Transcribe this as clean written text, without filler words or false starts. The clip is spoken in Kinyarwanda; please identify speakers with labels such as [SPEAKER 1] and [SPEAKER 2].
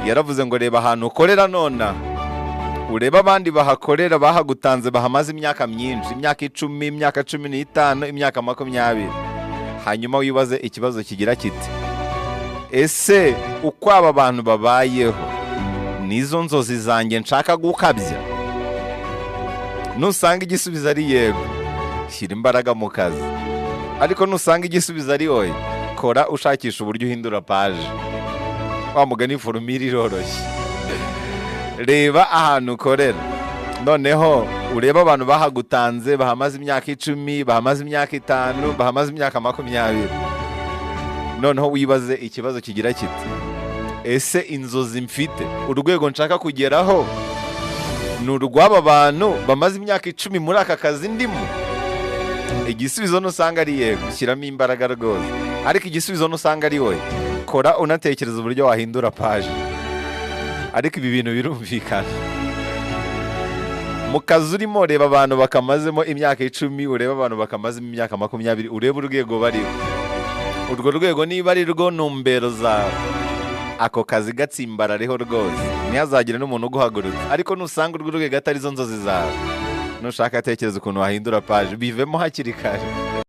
[SPEAKER 1] Yaravuze ngo: "Reba ahantu ukorera nona, urebe abandi bahakorera bahagutanze, bahamaze imyaka myinshi, imyaka 10, imyaka 15, imyaka 20, hanyuma wibaze ikibazo kigira kiti: ese uko aba bantu babayeho nizo nzozi zanjye nshaka gukabya?" Nusanga igisubizo ari yego, shyira imbaraga mu kazi. Ariko nusanga igisubizo ari oya, kora ushakisha uburyo uhindura page. Wa mugani, formule iroroshye: reba ahantu ukorera, noneho urebe abantu bahagutanze, bahamaze imyaka 10, bahamaze imyaka 5, bahamaze imyaka 20, noneho wibaze ikibazo kigira kiti: ese inzozi mfite, urwego nshaka kugeraho, ni urw'aba bantu bamaze imyaka 10 muri aka kazi ndimo? Igisubizo nusanga ari yego, shyiramo imbaraga rwose. Ariko igisubizo nusanga ari oya, kora unatekereza uburyo wahindura page. Ariko ibi bintu birumvikana. Mu kazi urimo, reba abantu bakamazemo imyaka 10, urebe abantu bakamazemo imyaka 20, urebe urwego bariho. Urwo rwego niba ari rwo ntumbero zawe, ako kazi gatsimbarareho rwose, ntihazagire n'umuntu uguhagurutsa. Ariko nusanga urwo rwego atari zo nzozi zawe, nushaka tekereza ukuntu wahindura page, bivemo hakiri kare.